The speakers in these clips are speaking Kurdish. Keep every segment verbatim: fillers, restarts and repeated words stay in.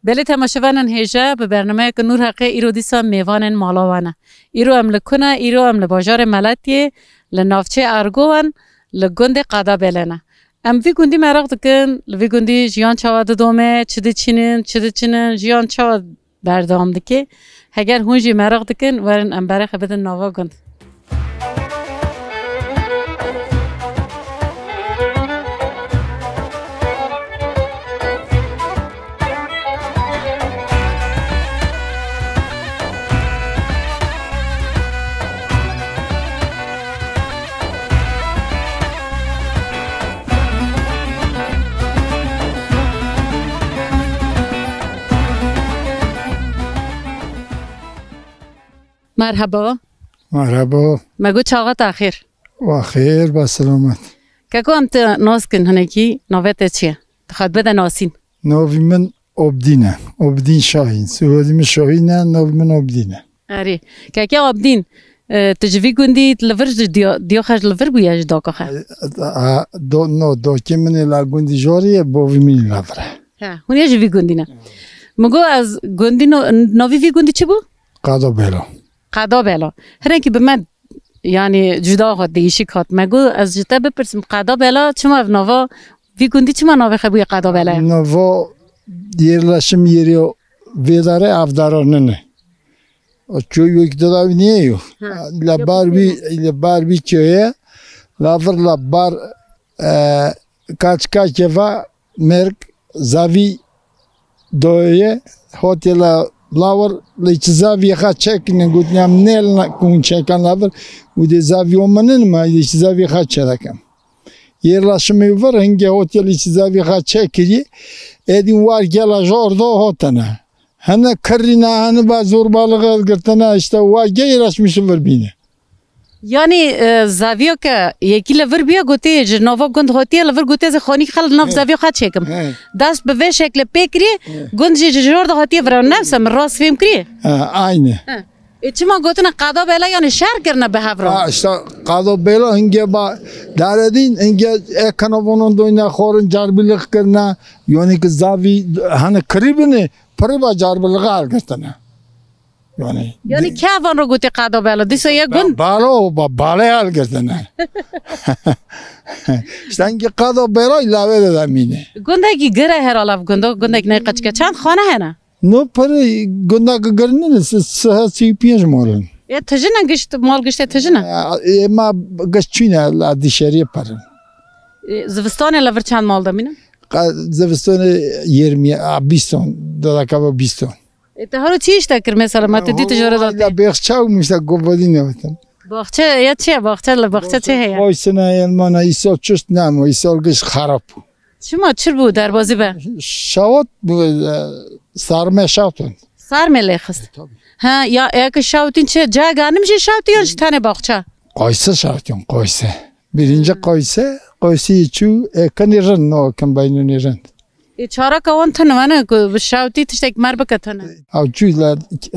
Belê temaşevanên hêja, bi bernameyeke Nûr Heqê îro dîsa mêvanên mala we ne. Îro em li ku ne? Îro em li bajarê Meletiyê, li navçeyê Ergowan, li gundê Qadabele ne. Em vî gundî meraq dikin, li vî gundî jiyan çawa didome, çi diçînin, çi diçinin, jiyan çawa berdewam dike. Heger hûn jî meraq dikin, werin em berê xwe bidin nava gund. Merhaba. Merhaba. Me got çaxa te xêr. Wa xêr, ba selamet. Keko, em te nas kin hinekî, navê te çi ye? Tu xwe bide nasîn. Navî min Obdîn e. Obdîn Şahîn. Soyadî min Şahîn e, navî min Obdîn e. Erê. Keke Abdîn, e, tu ji vî gundî li vir ji diya, diya xwe ji li vir bûye ji daka xwe? E, e, do, no, dokê min ê la gundî Jorî ye, bavî min ê la vir e. He, hûn ê ji vî gundî ne. Min got ez gundî no, navî vî gundî çi bû? Qado Belo. Qado Belo. Hinek bi me, yanî cuda hat, değişik hat. Me got ez ji te bipirsim, Qado Bela çima ev nava, vî gundî çima navê xwe bûye Qado Bela? Nava yerleşim yeri vê darê avdara nine. O köyü ki de niye yok? Ha. La yok, bar yok. Bir, la bar bir köye, la vir la bar, e, kaç kaç eva merk zavi doye, hotela la vir, li çi zavi xa çekine, gotine em nel kun çekan la vir, u de zavi omanin ma, li çi zavi xa çerekem. Yerleşimi vir, hinge hotelî çi zavi xa çekirî, edin war gela jor do hotene. Hene kirîne, hene ba zorbalığı girtene, işte wa ge yerleşmişi vir bîne. Yanî, e, zaviya ke yekî li vir bûye, gotê ji nava gund hatiye li vir, gotê ez ê xanîk xel nav zaviya xwe çêkim. He. Dest bi vê şekle pê kirî, he, gund jî ji jor de hatiye vir. Nefse min rast fêm kirî? He, aynı. He. Ê, çima gotine Qado Bela, yanî şer kirine bi hev re? Ha, işte Qado Bela hinge ba daredîn, hinge ekana vonon doyne xorin carbilik kirine, yanî ki zavî hene kirî bine, pirî ba carbilik hal girtine. Yani, yanî kê van ro gotê Qado Bela? Dîsa ye gund? Balo, ba-, bale hal girtine. İşte hangi Qado Bela lave de demine. Gundekî gire herhalde gundo, gundek ne qaçke. Çend xane hene? No pere gundek girinin, si-, sihe si piyej molun. E, tijine gişt, mal gişte tijine? E, e, ma gişt çine la dışarıya perin. E, zivistanê li vir çend mal demînin? Qa-, zivistanê yirmi, a, bîst ton, dadaka bîst ton. E, te haro çi îşte kir mesela, ma tu dî tu jore da te? Bexçe û mişte govadî nevetin. Baxçe ya çi ye? Baxçe li baxçe çi heye? Qoysina elmana îsal çust namo, îsal giş xarab. Çima, çi bû derbazî be? Şawat bu, e, sarme şawtun. Sarme lê xist. E, tabii. Ha, ya, e, ki şawtin çi? Ca ganim jî şawti yan ji tenê baxçe? Qoyse şawtin, qoyse. Birinci qoyse, qoyse çû, e, kenî rind, no, ken beynûnî rind. Ê, çareka wan tune ne ku bi şawtî tiştek mer bike tune. Ew çû la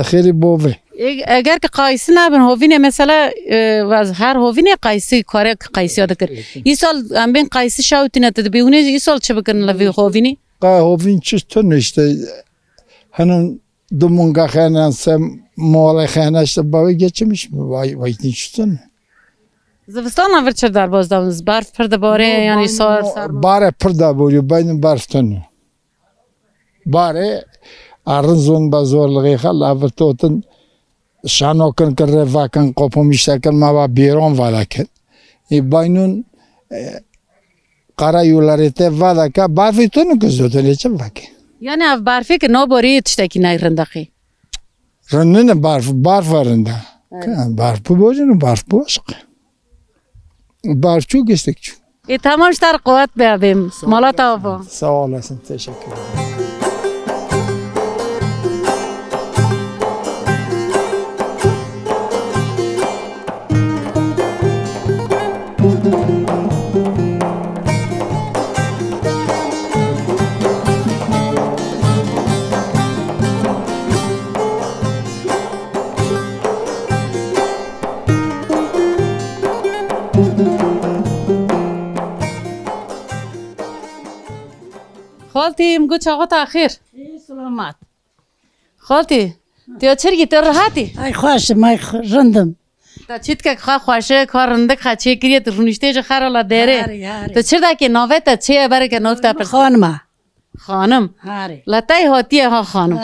xêrê bovê. Ê, eger ki qayisî nebin, hovînê mesela, e, vaz her hovînê qayisî, kare ki qayisîya dikir. Îsal em bên qayisî şawtîne, tu dibê hûnê îsal çi bikin li vî hovînî? Qa hovîn çi tune işte, henin dumunga xene, se mole xene, işte bavê geçmiş mi? Vay, vay, çi tune. Zivistan vir çi derbaz dabin? Barf pir dibare, no, yanî sar, sar. Bare pir daborî, beynin barf tune. Bare, arin zon ba zorluğê xel, avir totin, şanokin kir, revakin, qopum iştekin, ma va bêron valakin. E, baynun, e, qara yularete vadaka, barfê tune ki zotin, e, çi vake? Yani ev barfê ki no borî tiştekî nay rindaqî. Rindine barf, barf rinde. Evet. Ka-, barf bu bojin, barf bu aşk. Barf çu, giştek çu. E, tamam, ji te re quwet be abim. Mala te ava. Sağ olasın, teşekkür ederim. Xaltî, min got çaxa te xêr. Selamat. Xaltî, tu ya çirgî, tu rehatî? Ay xweşim, ay xwe-, rindim. Te çîtkek xwe xweşik, xwe rindik, xwe çêkiriye, tu rûniştê ji xera la derê. Harî, harî. Tu çi dakê, navê te çi ye, bereke nav te pirs? Xanima. Xanim. Harî. La tey hatiye ha xanim.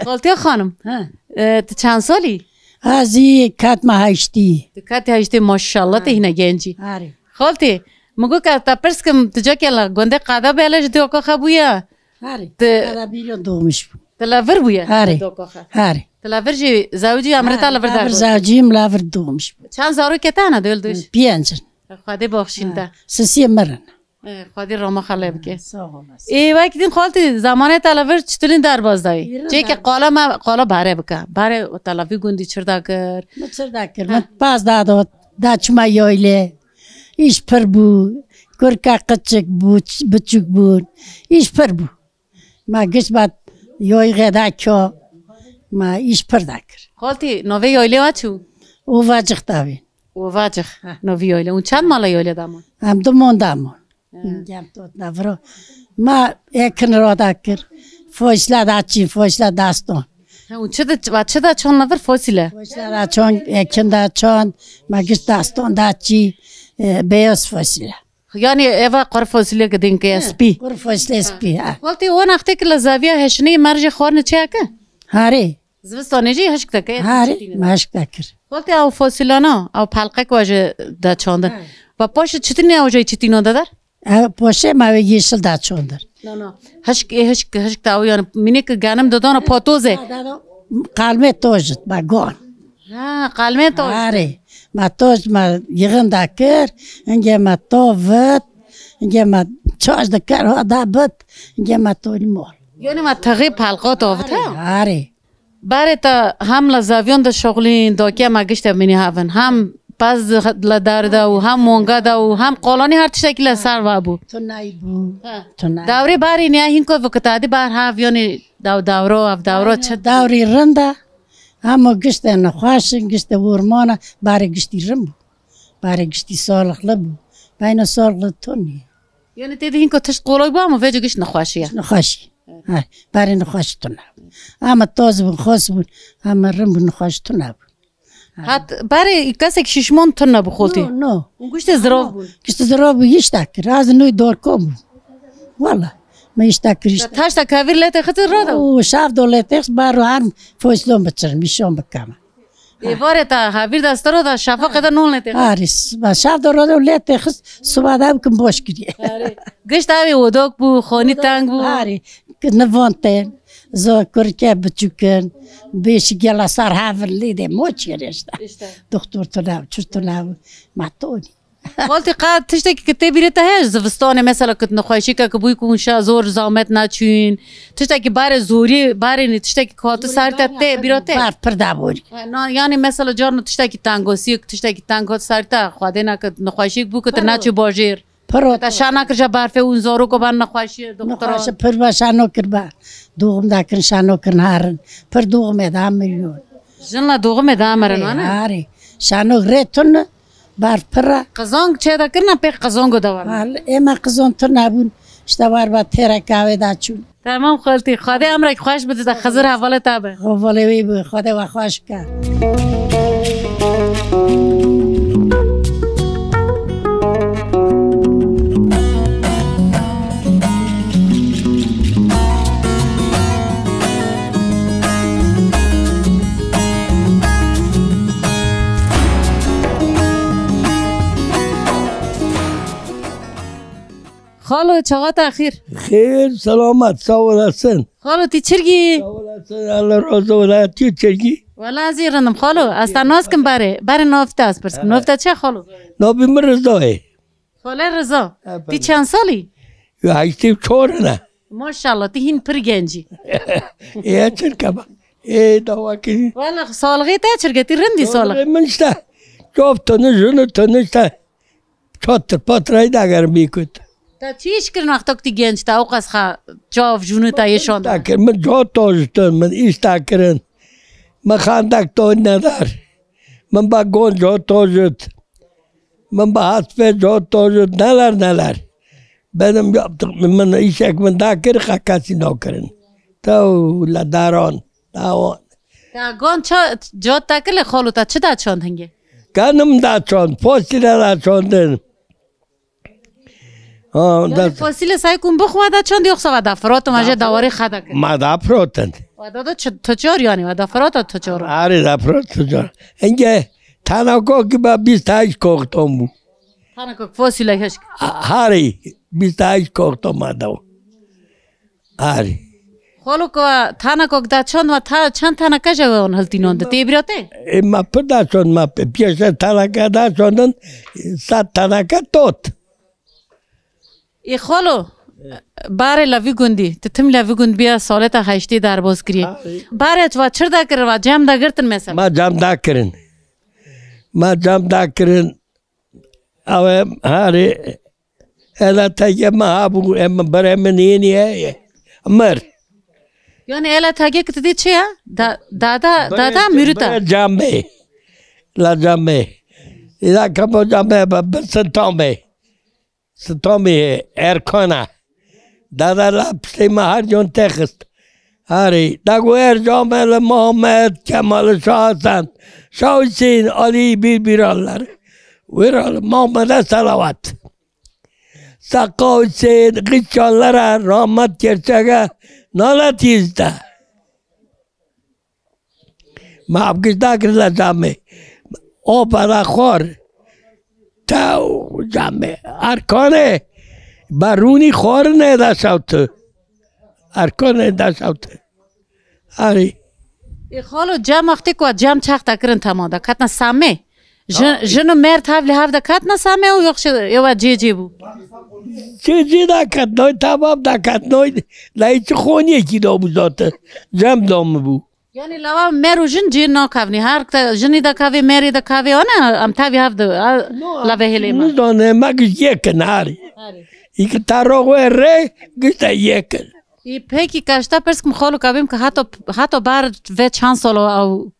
Xaltiye xanim. Ha. E, tu çend salî? Ez ê ketime heştî. Tu ketî heştî, maşallah, tu hîne gencî. Harî. Xaltî, min got ka te pirs kim, tu cakê li gundê Qedebelê ji doka xwe bûye? Harî. Tu Qedebîlê doğmuş bû. Tu li vir bûye? Harî. Doka xwe. Harî. Tu li vir jî zewcî, em rê te li vir derbas. Zewcîm, li vir doğmuş bû. Çend zarokê te hene dol doş? Pênc in. Xwedê baxşîn te. Sisiyê mirin. Ê, Xwedê rama xele bike. Sağ olasın. Ê, wek din xaltî, zamanê te li vir çitilîn derbas dayî? Çêke qala me, qala bare bike. Bare te li vî gundî çir dakir? Mi çir dakir? Min pas da do, da çima yoyle. Îş pir bû. Kurka qiçik bû, ç-, biçûk bûn. Îş pir bû. Ma giş bat yoy xeda kyo. Ma îş pir dakir. Xaltî, navê yoylê wa çû? Ovacix davî. Ovacix, navî yoyle. Û çend mala yoyle daman? Em du mon daman. Gem tot navro. Ma ekin roda kir. Fosla da çî, fosla daston. Ha, û çi de, va çi de çon navir fosile? Fosla da çon, ekin da çon, ma giş daston da çî, e, beyaz fosile. Yani eva qur fosile ki din ki spî. Qur fosile spî, ha. Wextê o nextê ki la zaviya heşinê merje xwarne çi ki? Harê. Zivistanê jî hişk dike, Harê, çitîne. Ma hişk dekir. Wextê ew fosilana, ew pelqek wa ji de çandin. He. Va paşê çitîne ew jê çitîno de der? Ew paşê ma wê yeşil da çandin. No, no. Hişk, ê hişk, hişk da ew yani mînê ki genim didana patozê. Qalmê tojit, ba gon. Ha, qalmê toj. Harê. Ma toj ma yığın da kir, inge ma tovit, inge ma çaş da kir, ha da bit, inge ma tonî mol. Yani ma tixê pelqa tovit, ha? Harê. Barê te hem li zaviyan de şoxlîn, dokiya me gişte mînî havin. Hem pez li dar de û hem monga de û hem qolanî her tiştekî li ser ve bû. Tunay bû. He. Tunay. Dawrê barê niya hîn ku vikitadî bar hav yanî daw dawro, ev dawro çi? Dawrî rind e. Hema gişte nexweş in, gişte orman e. Barê giştî rind bû. Barê giştî salixli bû. Beyna salixli tunî. Yani tê de hîn ku tişt qolay bû ama vêca gişt nexweşî ye. Nexweşî. Ha, berê nexweş tune bûn. Ama toz bûn, xos bûn, ama rin bûn, nexweş tune bûn. Hat berê kesek şişman tune bû xoltî. No, no. Û giştê zirav bûn. Giştê zirav bû, hiç dakir. Az noy dorko bû. Wala, me hiç dakir hiç. Taşta kavir lete xiti rada. Oo, şav do lete xit, baro her foslon biçirim, işon bikama. Êvarê te hevîr de stiro de şefaqê de non lê têxist. Arî, s-, şev de rode û lê têxist, siba de bikim boş kiriye. Arî. Gişt avê odok bû, xonî teng bû. Arî, ki nivan tên, zo kurke biçûkin, bêşî gela sar hevir lê de moç yere işte. İşte. Doktor tune, çir tune, ma tonî. Xaltî qet tiştekî ki tê bîrê te heye ji zivistanê, mesela ki nexweşîke ki bûyî ku hûn şa zor zahmet neçûn, tiştekî barê zorî, barê nê tiştekî ku hati ser te tê bîra te? Bar pir daborî. Ha, na, yani mesela carno tiştekî tengosiyek, tiştekî teng hat ser te, xwedê neke nexweşîk bû ki tu neçû bajêr. Piro. Te şa nakir ja berfê û zarok û ben nexweşî doktora. Nexweşî pir be şa nokir be. Doğum dakin şa nokir herin. Pir doğum eda milyon. Jin la doğum eda mirin, ane? Harî. Şa nok rê tun. Berf pir e. Qizang çê de kirine pê qizango de war. Hal, ê me qizon tune bûn. İşte war ba têreka wê de çûn. Tamam xaltî. Xwedê emrek xweş bide de Xizir hevalê te be. Hevalê wê bi. Xwedê we xweş ke. Xalo, çawa te xêr? Xêr, selamet, sağ olasın. Xalo, tu çirgî? Sağ olasın, Allah razı ola, tu çirgî? Wela ez ê rindim, xalo, ez te nas kim berê. Berê nav te ez pirs kim. Nav te çi, xalo? Navê min Riza ye. Xalê Riza, tu çend salî? Ya, heştê û çar ne. Maşallah, tu hîn pir genc î. Ê, çirke ba. Ê, dawa kirî. Wela, salixê te çirke, tu rind î salix. Salixê min işte. Çav tuni, jinu tuni işte. Çatir patirayî dagerim bî kut. Te çi îş kirin wexta ku tu genc te, ew qas xa çav, jinu te yê şand? Dakir, min ca tojtin, min îş dakirin. Min xandek to nedar. Min ba gon ca tojit. Min ba hespê ca tojit. Neler neler. Benim yaptık, min işek min dakir, xa kesî nakirin. Tew li daran. Dawan. Ya gan ça, cot te kir lê xalo te çi da çand hingê? Ganim da çand, fasîle da çandin. Ha, Yanî da fasîle say kum bixwe da çand yoksa ve da firotin ve jê dawarê xe da kir? Ma da firotin. Ve da da çi, tu çor yanî, ve da firota tu çor? Arê da firot tu çor. Hingê tena kokî be bîst heşt kokton bû. Tena kok fasîle heşk. Harî bîst heşt kokton ma da. Arê. Xalo ku tana ku da çand ve ta çend teneke ji wan hiltînan di tê bîra te? Ê, me pir da çand, me pê-, pêşe teneke da çandin, sed teneke tot. Ê xalo, barê le vî gundî, tu tim le vî gund biya saleta heştê derbas kiriye. Arê. Barê tu va çir da kirin, va cem da girtin mesela? Me cem da kirin. Me cem da kirin. Ew e, harê, ela tege me habû, em birê min yênî heye. Mir. Yani ela tege ki tu dê çi ya? Da, dada, dada mürüta. Birê camê. La camê. Ila kapo camê, bi, bi sitamê. Sitamê Erkana. Dada la piştê me her can texist. Harî, da go Ercan Belê, Muhammed, Kemal Şah Hasan, Şah Hüseyin, Ali Birbiraller. Wêra Muhammed'e selawat. Saka Hüseyin, Gıçallara rahmet gerçege nalet izde. Me hevgiş dakir le camê. O bela xwar. Tew camê. Erkanê. Berûnî xwarine da şewti. Erkanê da şewti. Arî. Ê xalo, cem wextê ku cem çax te kirin tema da. Ketna samê. Jin, jin û mêr tevlî hev de ketna samê û yok şi, ewa cê cê bû. Cê cê da ketnoy, tamam da ketnoy. La hiç xoniyekî da bû zaten. Cem da mi bû. Yani lava mer û jin cê nakevnî. Her te jinî de kavê, merî de kavê, ana em tevî hev de, a, No, lave hêlê me. Nizane, me giş yekin harî. Harî. Îki tarro we re, giş de yekin. Ê, peki kaşta pirs kim xalo kabim ki hato, hato bar ve çand solo ew,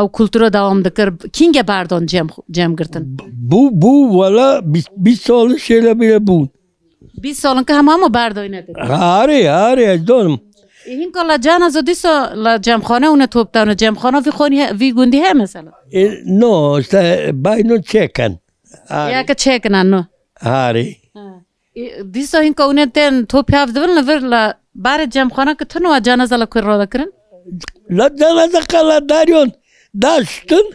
ew kulturo dewam dikir. Kînge bardon cem, cem girtin? Bu, bu, wala bîst, bîst sal şêle bile bûn. Bîst salin ki hema hema berdoyne te. Harê, harê, ez donim. Ê, hinka la cana zo dîsa la cemxane une top dano. Cemxana vî xonî he, vî gundî he mesela? E, no, işte, bayno çeken. Harê. Ya ki çekinan, no. Harê. Ha. E, dîsa hinka une tên top hev dibin li vir la barê cemxana ki tino a cana zala kur roda kirin? La cana zaka la daryon daştin.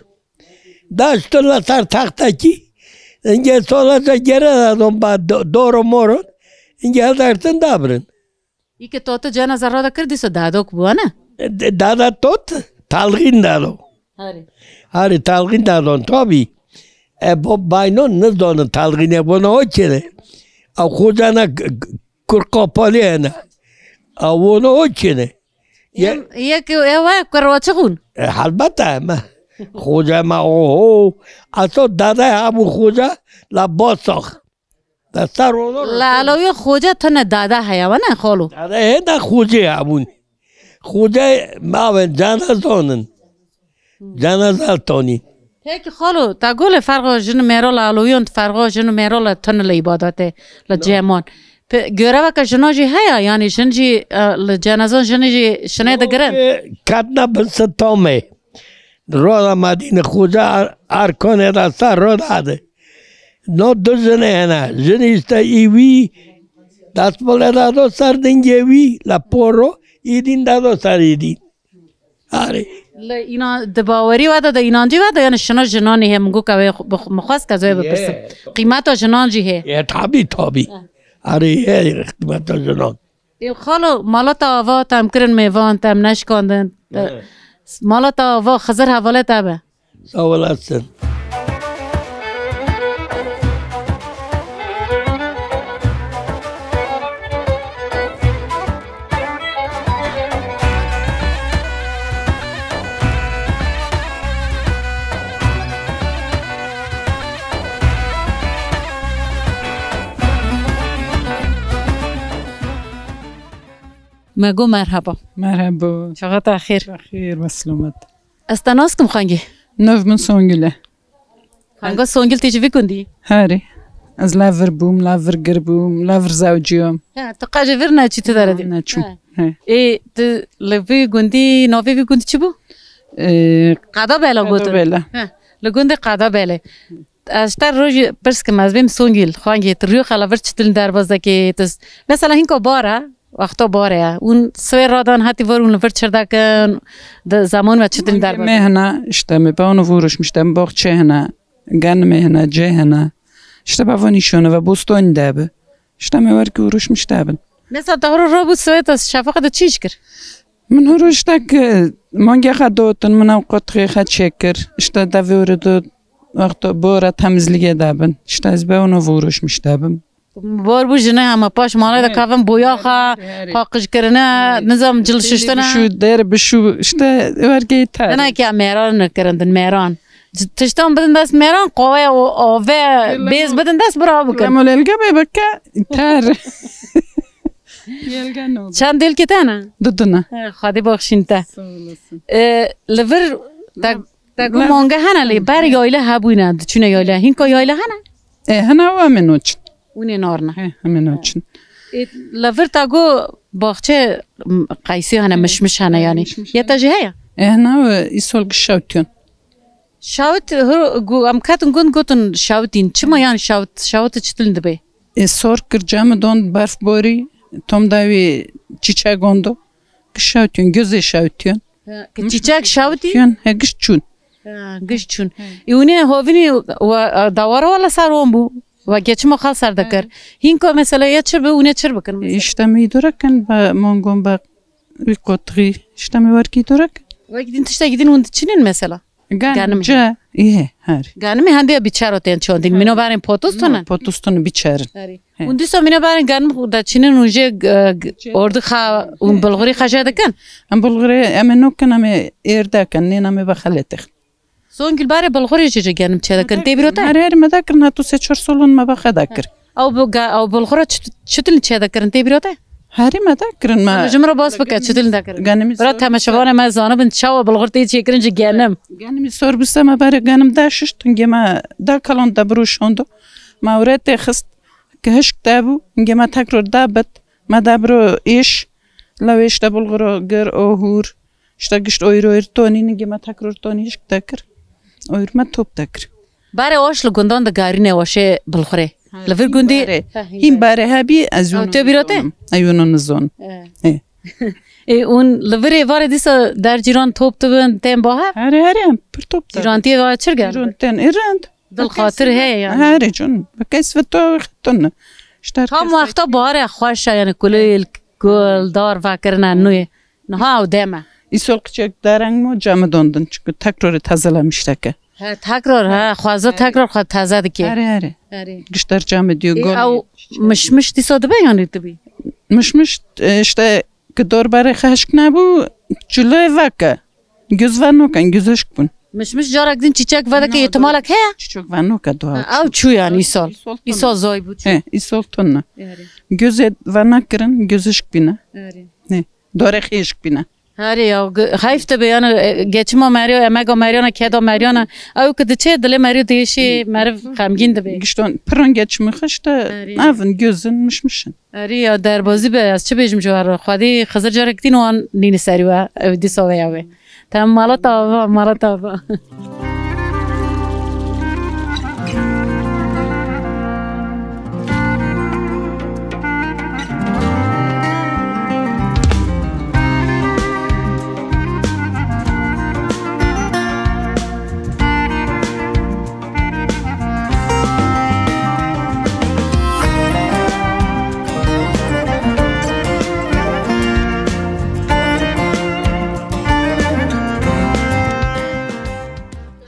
Daştin la ser textekî. Înge sola da gere dadon ba do-, doro moron. Înge hildertin dabirin. Î ke to tu cena zerra de kir, dîsa dadok bû, ne? E, de-, dada tot, talgîn dado. Harî. Harî talgîn dadon, tabî. E, bo baynon nizanin talgîn e, bona o çêne. Ew xocana k-, k-, kur kapalî hene. Ew ona o çêne. Ye- Yek, yek ew e, ku roçixûn. E, helbet e, me. Xoca me, oho. Aso dade hebû xoca, la basax. Da sar olur. La aloyo xoca tune dade heye, we ne xalo? Dade he da xocê hebûn. Xoca me awen cana zonin. Cana zaltonî. Peki xalo, ta gole ferqa jin û mêro la aloyon, ferqa jin û mêro la tune li îbadate, li cemon. Pe-, göreveke jinan jî heye, yanî jin jî, e, li cenazan jinê jî şinê digirin? Katna bin sitamê. Roza Medîne Xoca Ar-, Arkonê de ser roda de. No du jinê hene. Jin îşte î wî destpole dado ser dingê wî, la poro, î din dado ser î din. Arê. Li îna-, di bawerî we de, di înancî we de, yani şino jinanê heye, min got ke wê xwe, bi xwe, min xwest ke ez wê bipirsim. Ye. Qîmeta jinan jî heye. Ye, tabî, tabî. He. Arê, ye, qîmeta jinan. Ê, xalo, mala te ava, te em kirin mêvan, te em neşkandin. Te, he. Mala te ava, Xizir hevalê te be. Sağ olasın. Me got merheba. Merhaba. Çaxa te xêr. Xêr ve selamet. Ez te nas kim xwengê? Nav min Songül e. Xwenga Songül tê ji vî gundî? Herê. Ez lev vir bûm, lev vir gir bûm, lev vir zewciyam. Ha, tu qe ji vir neçî tu dere dî? Neçûm. Ha. He. Ê, tu li vî gundî, navê vî gundî çi bû? Ee, Qada Bela gotin. Qada Bela. He, li gundê Qada Belê. Ez ji te rojî pirs kim, ez bêm Songîl, xwengê, tu rûyê xwe li vir çitin derbas dekê, tu s-, mesela hinko bar e, wexta bar e, hûn sibê radan hetî vir hûn li vir çir dekin, di zeman ve çitin derbas me dekin? Hene, işte me bano vûruşmişte, me baxçe hene, genimê hene, cê hene. İşte bavo nîşone ve bostonî de bi. İşte me werkî vûruşmişte bin. Mesela tahro rabû sibê te şefaq de çi îş kir? Min hûruştek, e, mangê xwe dotin, min ew qutxê xwe çêkir. İşte devê were do wexta bora temizlîgê de bin. İşte ez be ono vûruşmiş de bim. Bor bû jine hema paş malê de kavin boya xwe, paqij kirine, nizam cilşiştine. Bişû, der bişû, işte wergê ter. Hene ki mêran kirindin, mêran. Tiştan bidin dest mêran, qawê û ave, bêz bidin dest bira bikin. Lemo lelge be bike, ter. Yelgeno. Çend dêlkê te hene? Du dine. He, Xwedê baxşîn te. Sağ olasın. E, li vir te, te got mange hene lê ber yayla hebûne, diçûne yayla. Hinka yayla hene? E, hene wa min oçin. Hûn ê narine. He, hemin oçin. E, li vir te got baxçe, m, qeysî hene, mişmiş hene yani. Mişmiş hene. Ya te jî heye? E, hene wa îsol gişewtiyon. Şawit, hur, gu-, em ketin gund gotin şawitîn. Çima yani şawit, şawit çitilin dibe? E, sor kir cem don berf borî, tom da wî çîçek gondo. Ki şawitîn, gözê şawitîn. Ha, ki çîçek şawitîn? Şawitîn, he, giş çûn. Ha, giş çûn. He. E, hûn ê hovinî wa, dawara wala ser wan bû. Wa geçima xal ser dekir. He. Hinko mesela ya çi bi, hûn ê çir bikin mesela? İşte mi dore kin, ba mongon ba wî qotxî. İşte mi werkî dore kin. Wek din tiştekî din hûn diçinin mesela? Ganim. Ganim. Ce, î he, her. Ganimê hende ya biçero tên çondin. Mino barên potus tone? Potus tone biçerin. Herî. He. Hûn dîsa mino barên ganim de çinin hûn jê, e, g-, ordi xa, hûn bulxurî xa jê dikin? Em bulxurî, em ê nokin, em ê êrde kin, nên em ê bexeletix. Songül barê bulxurî jê jê ganim çê dikin, tê bîro te? Herî, herî me de kirin, hatu sê çar solun me bexe de kir. Ew bi ga-, ew bulxura çi-, çitilin çê dikirin, tê bîro te? Herî me de kirin me. Ji min re bas bike, çitilin de kirin. Ganimî bira sor-, temaşevanê me zanibin çawa bulxur tê çêkirin ji genim. Ganimî sor bise me berê ganim da şişt, hingê me da kalon da biro şondo. Me ewre tê xist, ki hişk da bû, hingê me tekrar da bit, me da biro êş, lewêş de bulxuro gir, ohur, işte gişt oyur oyur tonî, hingê me tekrar tonî hişk da kir. Oyur me top da kir. Barê oş li gundan de garîne oşê bulxurê. Li vir gundî. Hîn barê hebî, ez yûn. Ew tê bîra te? Ez yûn nizon. Ê, ûn li vir êvarê dîsa der cîran top dibin, tên bahev? Herê, herê, em pir top dibin. Cîrantiyê va çirgen? Cîran tên, ê rind. Dil xatir heye yani. Herê, cun. Bi kes ve to xitun. Tam wexta bahare xweş e yani, kulîl, gul, dar vekirine nûyê. Niha ew deme. Îsol qîçek dereng mo, camê dondin, çünkü tekrarê tazelemişteke. He, tekrar, he, xwaza tekrar xwe taze dike. Herê, herê. Herê. Gişter camê diyor, gol. Ew mişmiş dîsa dibe yani dibe? Mişmiş, e, işte, ki dorbarê xwe hişk nebû, çile veke. Göz ve noken, göz hişk bûn. Mişmiş carek din çîçek vedeke, ihtimalek heye? Çîçek ve noke doğa. Ha, ew çû yani îsal. Îsal zoy bû çû. He, îsal tonna. Herê. Gözê ve nakirin, göz hişk bîne. Herê. Ne. Dorê xêşk bîne. Herê ya, ge-, heyf dibe yani, e, geçima meriyo, emega meriyana, keda meriyana. Ew ki diçe dilê meriyo dêşê, meriv xemgîn dibe. Gişton piran geçimi xişte, evin gözün mişmişin. Herê ya, derbazî be, ez çi bêjim ji we re? Xwedî Xizir carek dîn wan nîni serî we, ew dîsa ve ya wê. Tamam, mala tava, mala tava.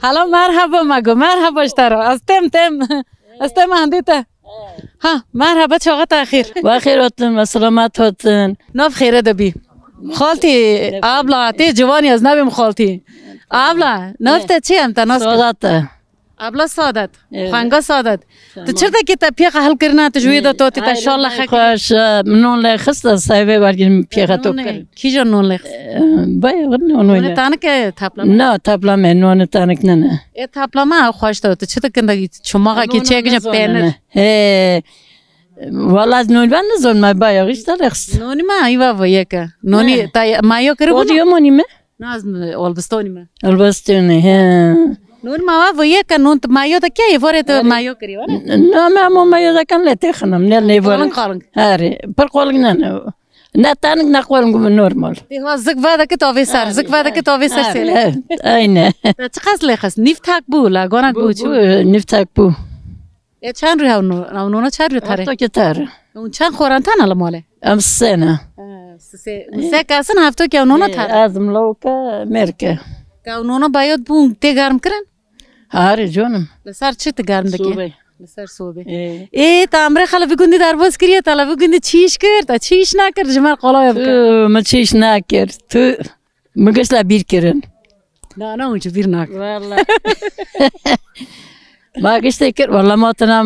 Halo, merhaba Mago, merhaba ji te re. Ez têm, têm. Ez têm hendî te. Ha, merhaba, çaxa te xêr. We xêr hatin, we selamet hatin. Nav xêre de bî. Xaltî, abla, tê ciwanî ez nabêm xaltî. Abla, nav te çi em te nas? Sadat e. Abla Sadat, evet. Xwenga Sadat. Tamam. Tu çi dekî te pêxa hilkirina, tu ji wê de totî te şal lexek. Xweş, e, non lexist, e, sahibê wergîn pêxa top kir. Kîja non lexist? E, bay, non wê. Nonê tanik e, taplama? Na, taplama, nonê tanik nene. E, taplama, xweş de, tu çi dikin de, çumaxa ki çek ji peynir. He. Wala ez nûnî ben nizon me bayağı işte lexs. Nûnî me ayva vo yeke. Nûnî Ne. ta mayo kiri Odiyo bunu. Monî mi? Naz mi olbistonî me. Olbistonî he. Nûnî me va vo yeke nûn tu mayo da keye vore tu Erê. mayo kiri vore. No me amo mayo da kan le te xanım ne ne vore. Qalın qalın. Herê. Pir qalın ne ne. Ne tanık ne qalın gibi normal. Te ha zik va da ki tavê ser, zik va da ki tavê ser Herê, sele. Evet, aynen. Te çiqas lexs? Nîv tak bu, la gonak bu Bu, çu. bu, e, niftak bu. E çend rû hew no-, hew nona çend rû tare? Hafta ki tare. Un çend xoran tane li malê? Em sene. E, se, se, se kesin hafta ki hew nona E, tare. Azim lawka merke. Ka hew nona bayot bûn tê germ kirin? Harê canım. Li ser çi tu germ dikî? Sobê. Li ser sobê. E. Ê, ta emre xele vî gundî derbas kiriye, ta li vî gundî çîş kir, ta çîş nakir, ji me qala wê bike. Tu, min çîş nakir. Tu, min gişt la bîr kirin. Na, na, hûn ji bîr nakin. Walla. Ma giştê kir, walla ma tena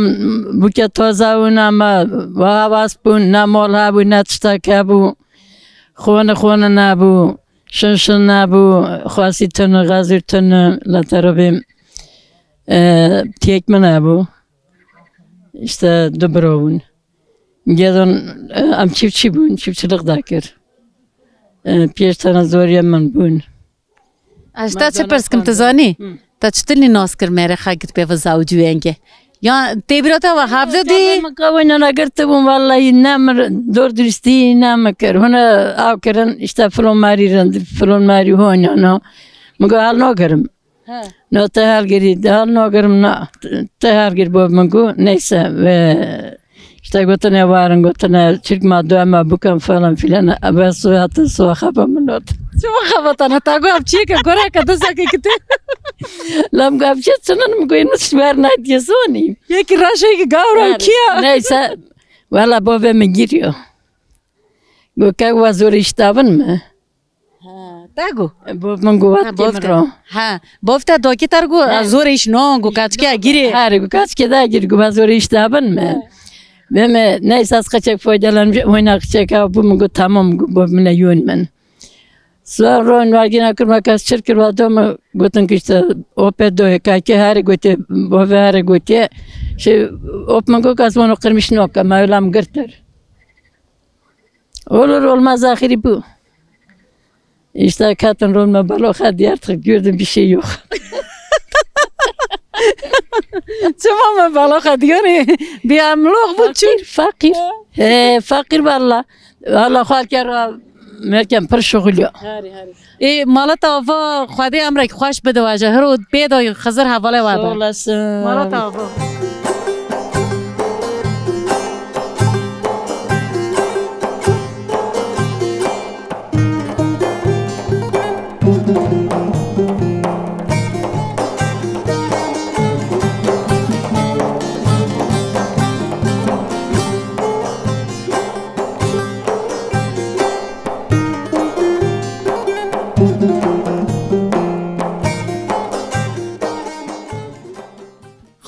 bûke toza wina ma, wa havas bûn, ne mol hebû, ne tiştek hebû. Xone, xone nebû, şin, şin nebû, xwasî tunu, xezûr tunu, la terobê, e, tiyek min hebû. İşte du bira bûn. Gedon, e, em çiftçi bûn, çiftçilik dakir. E, pêş tane zoriyê min bûn. Ez ji te çi pirs kim, tu zanî? Hı. Te çi tilî nas kir mêrê xwe gir pê ve zawicî wêngê? Ya tê bîra te ve hevde dî? Min qawêna negirtibûn, wallahî ne min dor duristî ne min kir. Hûn av kirin, işte filon marî rind, filon marî hoyna no. Min got hal nagirim. He. No te helgirî, hal nagirim na. Te helgir bo min got, neyse ve işte gotine warin, gotine çirk ma dua ma bukan falan filan. Ve su hatin su xapa min not. Çima xebatana? Ta got ev çiyeke goreke dizeke kite. Lam got ev çi çinin min got, êno ji ber nayê diye zonî. Yekî reşeyekî gawra û kiya. Neyse. Wela bavê min giriyo. Got ke wa zor îştavin mi? Ha, te got? Bo min got, Ha, wextê min bofte. ro. Ha, bofte dokî te got, Ha. zor îş no, got kaçkê girê. Herê, got kaçkê da gir, got zor îştavin mi? Ha. Ve me, neyse ez qeçek faydalanmış, oyna qeçek ha, bu min got tamam, got bo min le yön min. Sual ro, nagina kir me kes çir kir, wa do min gotin ki işte, ope do, kaki herê gote, bove herê gote. Şey, op min got, kes wano qirmiş noke, me öyle mi girtir. Olur olmaz ahiri bu. İşte katın rolme baloxa diye artık gördüm bir şey yok. Çima me baloxa diyor? Bir emloq bu çu. Fakir, fakir. He, fakir valla. Valla xalker merkem pir şuxul ya. Harî, harî. Ê, mala te ava Xwedê emrek xweş bide we ji hiro pê de Xizir hevalê we be. Sağ olasın. Mala te ava.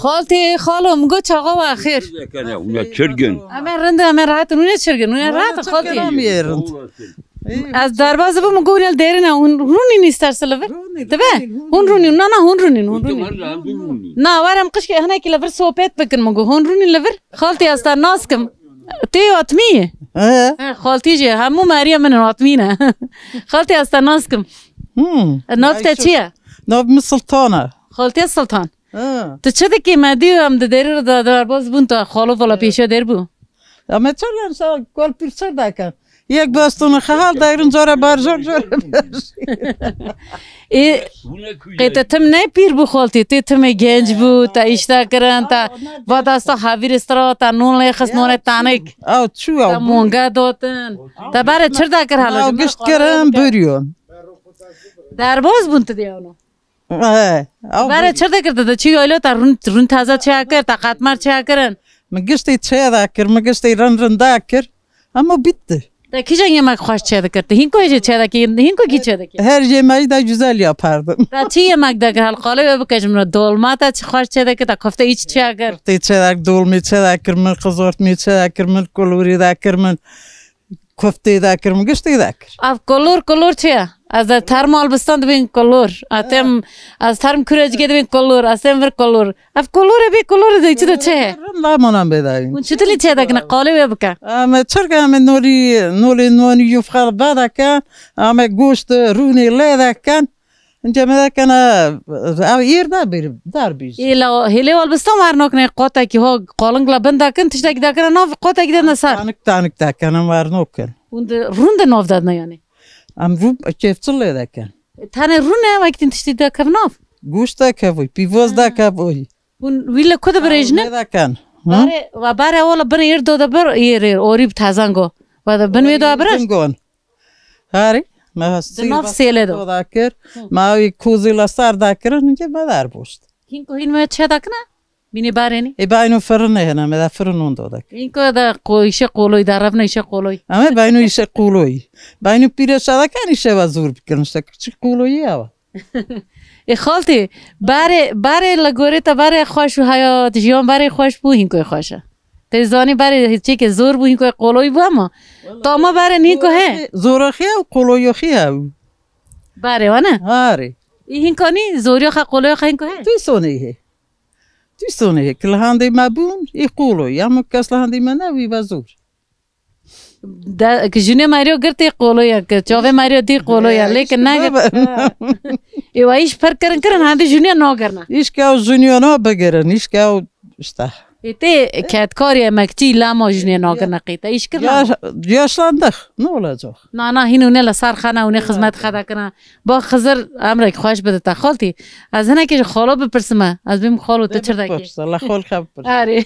Xaltê, xalo, min got çaxa we xêr. Zekene, hûn e çirgin. Em ê rind in, em ê rehet in, hûn ê çirgin, hûn ê rehet in, xaltê. Em ê rind. Ez derbas dibim, min got hûn ê li dêrê ne, hûn rûnîn îsterse li vir. Rûnîn, Dibe? Rûnîn, Hûn rûnîn, na, na, hûn rûnîn, hûn rûnîn. Hûn rûnîn. Na, were em qişkê hinekî li vir sohbet bikin, min got, hûn rûnîn li vir. Xaltê, ez te nas kim. Tê atmî yî? He. He, xaltî jî, hemû meriya min in, atmî ne. Xaltê, ez te nas kim. Hmm. Nav te çi ye? Nav min Sultan e. Xaltê Sultan. He. Tu çi dikî? Me dî em di dêrê re de derbas bûn, te xalo vala pêşiya dêr bû. Em ê çar yan sa kol pîr ser dake. Yek bastona xehal dayrin, cara bar zor, cara bar. Ê, qê te tim ne pîr bû xaltî, tê timê genc bû, te îşte kirin, te va dasta havîrê stra, te non lê xist, nonê tanik. Ew çû ew. Te monge dotin. Te berê çir de kir hala. Ew gişt kirin, biriyon. Derbas bûn tu dê ano. He, ew Berê bû. Çir de kir, te çi yaylo, te rûn, rûn taze çi kir, te qetmer çi kirin? Min giştî çi de kir, min giştî rind rind de kir. Ama bitti. Te kîjan yemek xweş çê dikir? Te hînko jê çê dikî, hînko kî çê dikî? Her yemeği de güzel yapardım. Te çi yemek dikir? Hal qalê wê bike ji min re. Dolma te çi xweş çê dikir? Te kofte îç çi kir? Kofte çê de, dolmê çê de kir min, qizortmê çê de kir min, kulûrî de kir min, koftê de kir min, giştî de kir. Ev kulûr, kulûr çi ye? Ez de term Albistan dibên kolor. Atem, ez term Kurecikê dibên kolor. Ez em vir kolor. Ev kolor e bê kolor e de çi de çi he? Rind la manan bê dayî. Hûn çi dilî çê dekine? Qalê wê bike. Em çirke em nolî, nolê nonî yufxal vedeke. Em goşt rûnê lê dekin. Ince me dekene, ev îr de bir, dar bir. Ê la hêlê Albistan wer nakine qotekî ho qaling la bin dekin, tiştekî dekine nav qotekî de ne ser. Tanik tanik dekene wer nakin. Hûn de rûn de nav dedine yani. Em rû kêfçil lê dekin. Tenê rûne wekî tiştî de kev nav. Goşt de kevoy, pîvoz de kevoy. Hûn wî li ku dibirêjine? Lê dekin. Hı? Barê, wa barê ola bin êr do de bir êr êr, orî bi tezango. Wa de bin wê do birêj? Bingon. Harî, me Di nav sêlê de. Da kir. Hı. Me wî kozî la sar da kirin, ince me der boşt. Hîn ku hîn me çê dakine? Bînî barênî? E bayno firine hene, me da firin onda da. Hîn ku da qo-, îşe qoloy, da revne îşe qoloy. Ama bayno îşe qoloy. Bayno pîre şadakan îşe va zor bikin, işte küçük qoloyu ya va. Ê xaltî, barê, barê li gorê te barê xweş û heyat, jiyan barê xweş bû, hînkoyê xweş e. Te zanî barê çêkê zor bû, hînkoyê qoloyî bû ama. Wala tama barê hînko he. Zoroxî, zoroxî ew qoloyoxî ew. Barê wane? Harê. Î hînka nî, zoriya xe qoloya xe hînko he. Tu sonê he. Tu sonê he. Ki li handê me bûn, î qoloy. Ya min kes li handê me ne, wî ve zor. De, ki jinê Mario girtê qoloya, ki çavê Mario dî qoloya, lê ki ne. Ê wa îş per kirin kirin, hadi jinê nagirna. Îş ke ew jinê na bigirin, îş ke ew işte. Ê tê kedkarî emekçî lama jinê nagirna qîte. Îş kirna. Yaş-, yaşlandık, ne olacak? Na, na, hîn hûne li ser xana, hûne xizmet xeda kirna. Ba Xizir emrek xweş bide te xaltî. Ez hinekî ji xalo bipirsim e. Ez bêm xalo tu çi dekî? Bipirse, la xal xe bipirse. Arê.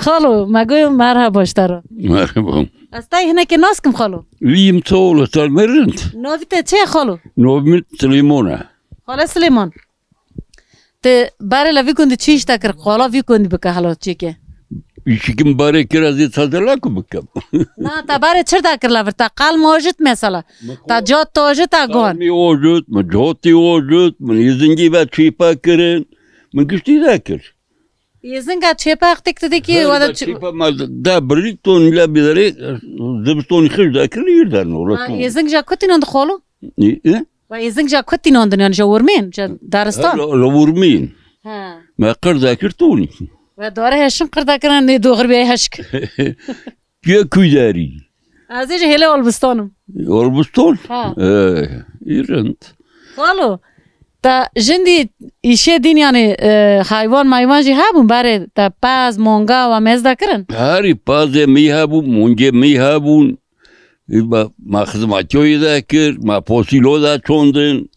Xalo, me goyo merhaba ji te re. Merhaba. Ez tay hinekê nas kim xalo. Vîm to li ser me rind. Navî te çi ye xalo? Navî min Silêman e. Xalo Silêman. Te barê la vî gundî çi îşte kir? Qala vî gundî bike hela çêke. Îşikim barê kir ez ê tadela ku bikim. Na, te barê çir da kir la vir? Te qal mi ojit mesela. Te cot tu ojit a gon. Qal mi ojit, mi cotî ojit, min êzingî ve çêpe kirin. Min giştî de kir. Êzinga çêpe extik tu dikî, wada çi-, çêpe ma da birî ton la bidere, zivistonî xij de kir, îr de no. Ha, êzing ja kutî non xolo? E? Ve êzing ja ku tînandin, yani ja Urmên, ja daristan? Li, li Urmên. Ha. Me qir dekir tonî. Ve dare heşin qir dekir, ne doxir bê heşk. Kuye Kuyderî. Ez ê ji hêlê Olbistanim. Olbistan? Ha. Ee, î rind. Xalo, ta jindî îşê dîn yani, e, hayvan mayvan jî hebûn, barê te pez, monga ve mêz dekirin? Herî pazê me hebûn, mongê me hebûn. Ê, ma, ma xizmatiyoyê de kir, ma fosîlo de çondin,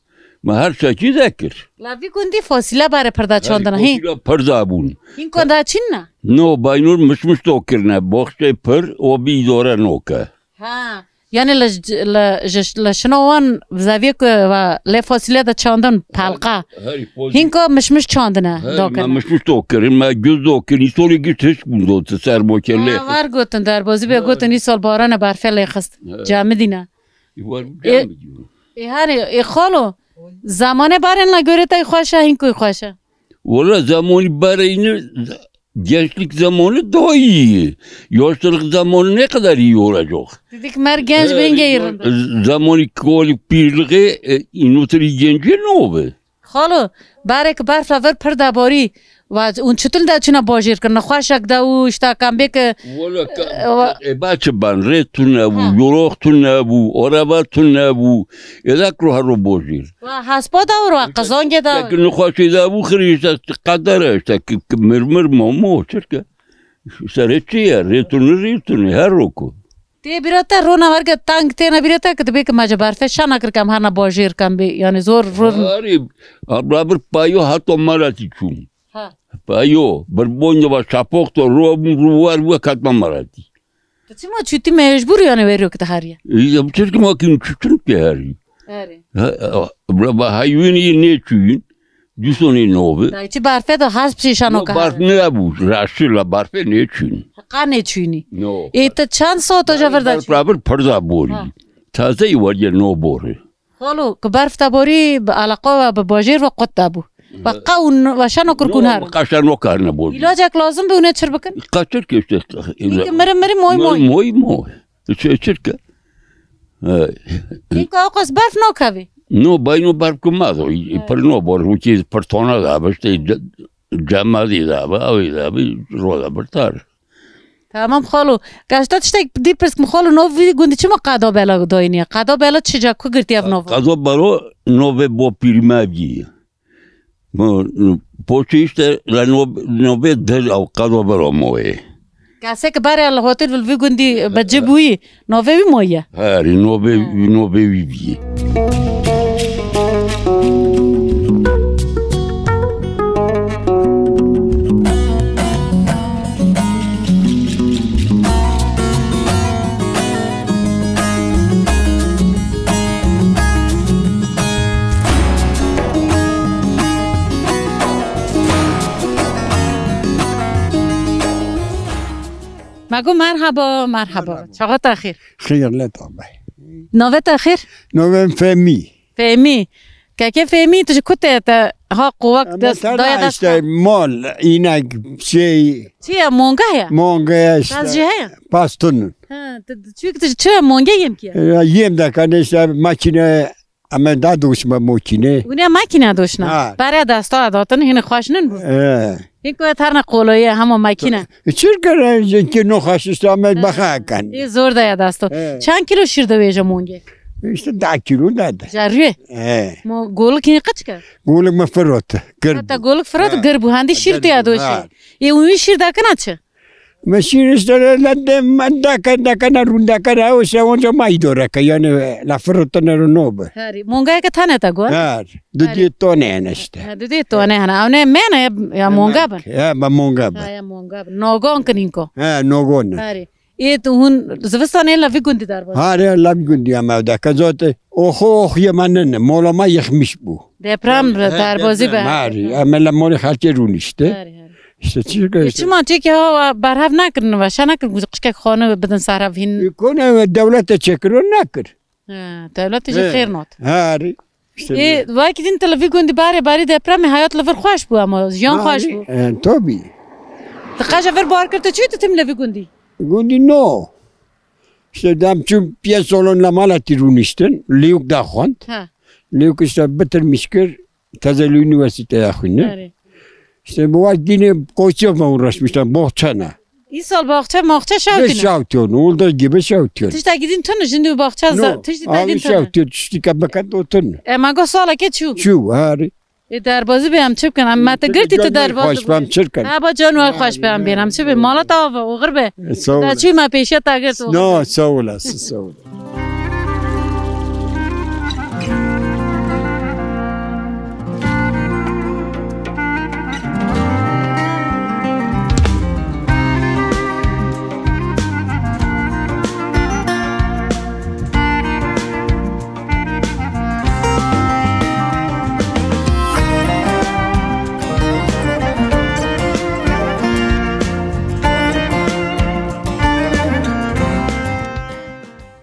ma her şekî de kir. La vî gundî fosîle bare pir de çondin, hî? Fosîla pir de bûn. Hîn konda çin ne? No, baynur mişmiş to kirine, boxçê pir, o bî dore noke. Ha. Yani le, le, le, le şino wan zaviyê ku va lê fosîle de çondin, pelqa. Herî fosîl. Hîn ko mişmiş çandine, herî dokine. Ma mişmiş to kirin, ma güz do kirin, îsolê giş tişk bûn do, tu ser mokelê. Ha, var gotin, derbozî bê gotin, îsol barana berfe lê xist. He. Camidîne. Var E, camidîne. E, herî, e, xalo, zamanê barên la göre tay xweş e, hîn koy xweş e? Wala zamanî bareyni, gençlik zamanı daha iyi. Yaşlılık zamanı ne kadar iyi olacak? Dedik mer genç, e, bingeyrin. Zamanı kolik pirliği, e, inutri genci ne oldu? Xalo, barek berf la vir pir de borî. Va, hûn çitil de çine bajêr kirine? Xweşek de û işte kam bê ke, wala ka, e, wa- e, baçi ban, rê tune bû, ha, yorox tune bû, araba tune bû. Êda kiro hero bojêr. Wa hespa da û wa qizangê da. Tek nexweşê da bû xirî işte qedere işte ki, ki mirmir momo çirke. Serê çi ye? Rê tune, rê tune, her roku. Tê bîra te rona werge tang têne bîra te ki dibê ki me ji berfê şana kir kem herna bajêr kem bê, yani zor rûn. Harî, abla bir payo hato maratî çûm. Ha. Payo, bir bonca va şapoxto ro, ro war bu katma maratî. Tu çima çûtî mecbûr yani weriyo ki te heriye? E, ya çirkin wa kim çûtin ki herî. Herî. Ha, ha, abla va hayvînî ne çûyin. Dusonê novi. Dayçi barfe de has pişan o. Barf ne bu, raşi la barfe ne çûn. Qa ne çûnî. No. E te çand saat o javer da çû? Barf bir pir da borî. Ha. Taze yi var ya no bori. Xalo, ki barf da borî, bi alaqa ve bi bajêr ve qut da bû. Ve qa un ve şano kirkûn her. Qaşa no karne borî. İlacak lazım bi une çir bikin? Qaçir ki işte. Ki miri miri moy moy. Moy moy. Çirke. He. Hîn ku ew qas berf nakevî. No, bayno berf ku ma do, pir no bor, wekî pir tona da, işte, ce-, cema dî da, ew da, ro da birtar. Tamam xalo. Gaşta tiştek dî pirs kim xalo, nov vî gundî çima Qado Bela doyniye? Qado Bela çi ca ku girtiye ev nov? Qado Belo nove bo pîrî me vî. Bo, poçî işte la no-, nove der ew Qado Belo moye. Kesek bare li hotel vil vî gundî be ci bûyî, nove wî moye. Herî nove, nove wî vî. Me got merhaba, merhaba. Merhaba. Çaxa te xêr. Xêr, lê tabe. Navê te xêr? Navê min Fehmî. Fehmî. Keke Fehmî, tu ji ku te, te ha qowak dest, daya dest işte, mal, înek, şey. Çi ye, monga ye? Monga ye işte. Pez jî heye? Pez tun. Ha, tu, tu, çi, tu, çi ye, monga yem ki? Ya, yem de kan işte makine, ama da doşma makine. Wine makine doşna. Ha. Pere desta datin, hine xweş nin bu. He. Hîn ku terne qoloye, hema makine. Çirkere ki no xweş işte, ama baxa kan. Ê zor de ya desto. He. Çend kilo şîr de wêje monge? İşte deh kilo da de. Jarrî. He. Mo golik hîn qeç ke? Golik me firot. Gir. Hatta golik firot gir bu. Hendi şîr tu ya doşe. Ha. Ê wî şîr dakina çi? Me şîr işte la de, me daka, daka na rûn daka na, o se onca ma îdore ke, yani la firot ne ro no be. Herî. Monga ke tane ta go? Her. Du dê tone yani işte. Ha, du dê tone hene. Ew ne mena ya, ya monga be? Ya, be monga be. Ha, ya monga be. Nogon kinîn ko. Ha, nogon. Herî. Ê tu hûn zivistanê la vî gundî derbas? Hare, la vî gundî ya me da. Ke zote, oxo oxiye me nene, mola me yexmiş bû. Deprem re derbazî be. Hare, em la molê xelkê rûnişte. Hare, hare. İşte çi Ê çima çêkê ha berhev nekirin ve, şe nekirin ku qişkek xane bidin ser hev hîn? Kone dewlete çekiro nekir. He, dewletê jî xêr nat. Hare. İşte Ê, wekî din te li vî gundî barê barî depremê hayat li vir xweş bû ama jiyan xweş bû. E, tabii. Te qeja vir bar kir, te çi tu tim li vî gundî? Gundî no. İşte dem çû piyê salon la mala tî rûniştin, liyuk da xwend. Ha. Liyuk işte bitirmiş kir, teze li üniversiteye xwîne. Erê. İşte bu wek dînê koçya me uğraşmışlar, bohçana. Îsal baxçe maxçe şewtine. Şewtiyon, oldu gibi şewtiyon. Tiştekî din tune, jindî û baxçe za-, tiştî te din tune. Şewtiyon, tiştî ke biket o tune. E, me got saleke çû. Çû, harî. Ê derbazî be, em çi bikin? Em me te girtî tu derbazî be. Em çi bikin? Heba can we xweş be, em bên. Em çi be? Mala te ava, oxir be. E, sağ ol. Da çû me pêşiya te girt, oxir be. No, sağ olasın, sağ ol.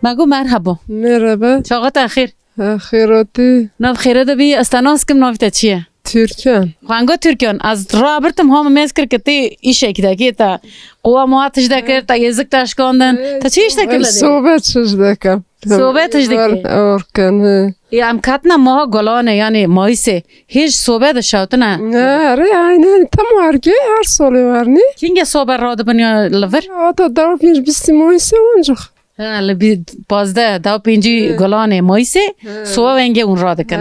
Me got merhaba. Merhaba. Çaxa te xêr. Ha, xêratî. Nav xêre de bî, ez te nas kim, navî te çi ye? Türkan. Xwengo Türkan, ez rabirtim, ha min mêz kir ke tê îşekî de, kê te qowa mowa tij de kir, te êzik te şikandin. Te çi îş de kir le dê? Sobe tij de kem. Sobe tij de kir. Orken, he. Ya em katna moha golane, yani mayîsê. Hêj sobe de şewtine. Ne, re, aynen, tam wargê, her solê warnî. Kînge sobe radibin ya li vir? Ata daw pênc bîstî mayîsê oncuk. Ha, li bî-, pazdeh, daw pêncî gulanê mayîsê, sowa wengê hûn radikin.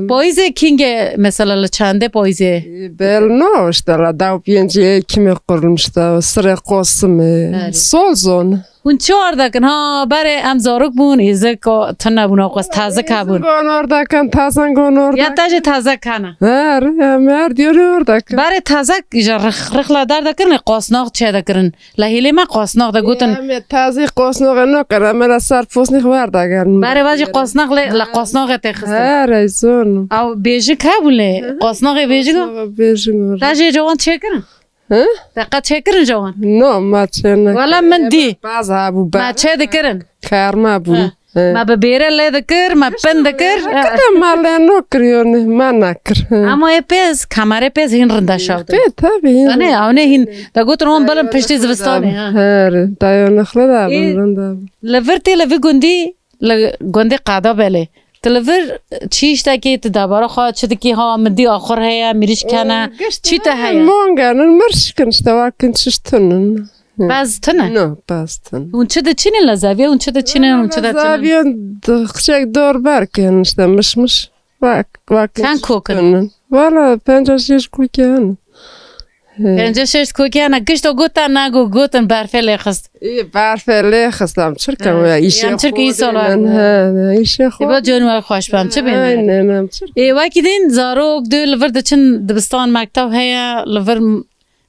Payîzê kînge, mesela li çendê payîzê? Bel no, işte la daw pêncî ekimê qurmuşta, sirê qosimê, sol zon. Hûn çi ardekin? Ha, berê em zarok bûn, êzik tune bûn, qas tazik hebûn. Gon ardekin, tazen gon ardekin. Ya te jî taze kana? Her, em her diyarî ardekin. Berê tazek ji rix-, rixla derdekirin, qasnax çêdekirin. La hêlê me qasnax de gotin. Em ê tazî qasnaxê nakir, em ê la ser posnî xwer dagerin. Berê vajî qasnax lê, la qasnaxê tê xistin. He, reyzon. Ew bêjik hebû lê, qasnaxê bêjik o? Qasnaxê bêjik o. Te jê cawan çêkirin? He? Te qet çêkirin cawan? No, ma çê nekir. Wela min dî. Baz hebû ber. Ma çê dikirin. Karma bû. He. He. Me bi bêre lê dikir, me pin dikir. Kete me lê nokir, yonî me nekir. He. Ama ê pêz, kamerê pêz hîn rinda şewtin. Pê, tabii, hîn. Yanî, ew ne hîn, da gotin on bilin piştî zivistanê, ha. Her, dayanıklı da bin, rinda bin. Li vir tê li vî gundî Li gundê Qedabelê. Tu li vir çi îş dekî, tu debara xwe çi dikî, ha min dî axur heye, mirîşk hene, çi te heye? Mongenin, mirşkin işte, wakin çiş tunin. Pez tune? No, pez tune. Hûn çi diçînin li zeviyê, hûn çi diçînin, hûn çi diçînin? Zeviyê xçek dor berkin işte, mişmiş. Wak, wakin çiş tunin. Çend kokin? Valla penca şeş kokê hene. He. Penca şeş kokê hene, gişt o gotan nago, gotin berfê lê xist. Ê, berfê lê xist, em çirka we, îşê em çirka îsal. He, he, îşê xwe. Ê, ba can we xweş bam, çi bêne? Aynen, em çirka. Ê, wekî din zarok dû li vir diçin dibistan, mektev heye, li vir m-,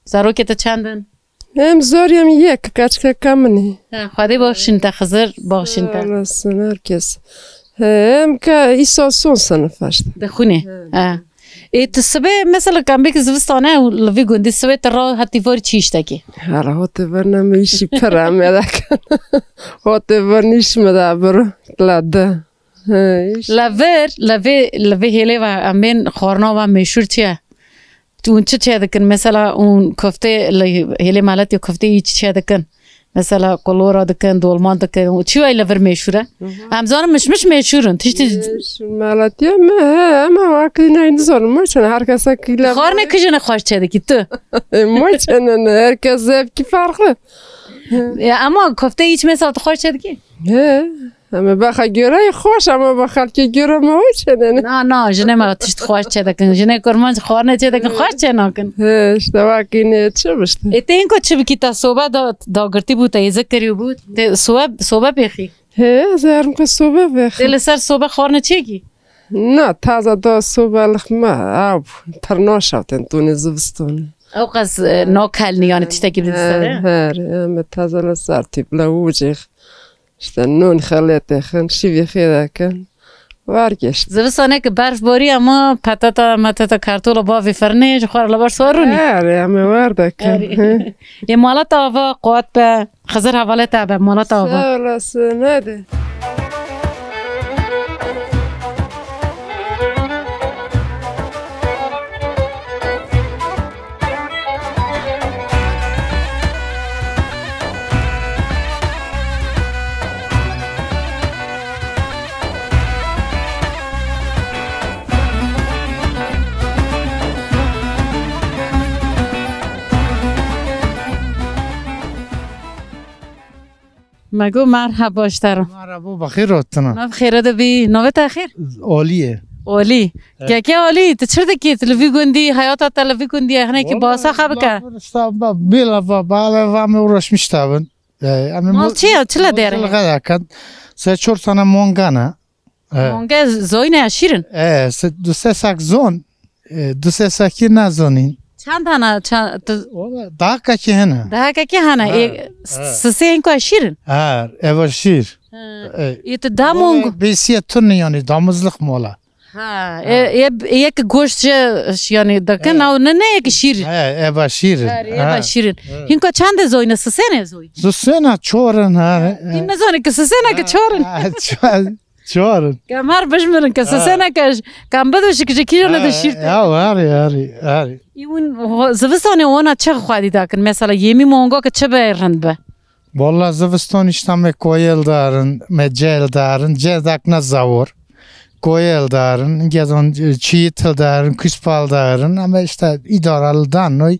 zarokê te çend in? Em zor em yek, kaçkeka min e. Ha, Xwedê baxşîn te, Xizir baxşîn te. Sağ olasın, herkes. He, em ka îsal son sinif işte. Dixwînê. He. Ha. Ê, tu sibê, mesela, kambêk zivistan e û li vî gundî sibê tu ra hatî vor çi îş dekî? Hala hotê ver ne me îşî pir em ê dekin. Hotê ver nîş me da bir la de. He, îş. La vir, la vê, la vê hêlê ve em bên xwarna ve meşhur çi ye? Hûn çi çêdikin? Mesela hûn koftê li hêlê meletê koftê yî çi çêdikin? Mesela kolora dikin, dolma dikin. Û çi wayî li vir meşhur e? Hı hı. Em zanin mişmiş meşhur in. Tiştî Meşhur meletiye me, he, em wekî ney nizanin. Moçene her kese kî le. Xwarne kijine xweş çêdikî tu? Moçene ne, her kes zevkî farklı. Ya, ama koftê yî mesela tu xweş çêdikî? He. Em ê bexa göre xweş, ama be xelkê göre me wê çênenê. Na, na, jinê me tişt xweş çêdikin. Jinê kurmanc xwarine çêdikin, xweş çênakin. He, işte vakî ne çi işte. Ê, te hinko çi bikî, te sobe da, dagirtî bû, te êzik kirî bû, te sobe, sobe pêxî? He, ez ê herim ke sobe pêxim. Te li ser sobe xwarine çêkî? Na, taze da sobe lixme, ew, pir naşewtin, tûnê zivistonê. Ew qas, e, nakelnî, yani tiştekî bi dîsa de? He, he, em ê taze li ser tîp, le wûcê. İşte non xeletê xin, şivî xêde kin. Wergeşt. Zivistanê ki berf borî ama petata, metata, kartola bavê fernê ji xwe re li ber sor rûnî. Erê, em ê werdekin. Erê. Ê, mala te ava, quwet be. Xizir hevalê te be, mala te ava. Sağ olasın, hadi. Me got merheba ji te re. Merhaba, bi xêr hatina. Nav xêre de bî. Navê te xêr? Olî ye. Olî. Evet. Keke Olî, tu çi dikî? Tu li vî gundî, heyata te li vî gundî ye, hinekî basa xwe bike. Bêla va, bala va me uğraşmış tabin. E, em Mal çi ye? Çi le dere? Çi le dere? Se çor tane mongana. E. Mange zoyne ya şirin. E, se, du se sak zon. E, du se sakî nazonîn. Çend tane, ça-, tu Wala, dahakekî hene. Dahakekî hene. Ha, e, ha. Sisê hinko şirin. Ha, eva şîr. Ha. E, e, tu da mong. Bêsiye tun yani, damızlık mola. Ha, ha. E, e, e, yek goşt je, yani, dakin, ha. Ew ne, ne yek şîr. Ha, eva şîr. Ha, eva şirin. Ha. Hinko çende zoyne, sisene zoy. Sisena çorin, ha. Din ne zone ki sisena ki çorin. Ha, çor-, Çarin. Kamar bijmirin ke sesena ke kam bidu şik ji kîjo ne de şîrte. Ya, harî, harî, harî. Î hûn ho-, zivistanê wana çi xwedî dakin? Mesela yemî mongo ke çi be rind be? Walla zivistan işte me koyel darin, me cel darin, cel dakna zawor. Koyel darin, gezon çiğit darin, kuspal darin, ama işte idaralı dan noy.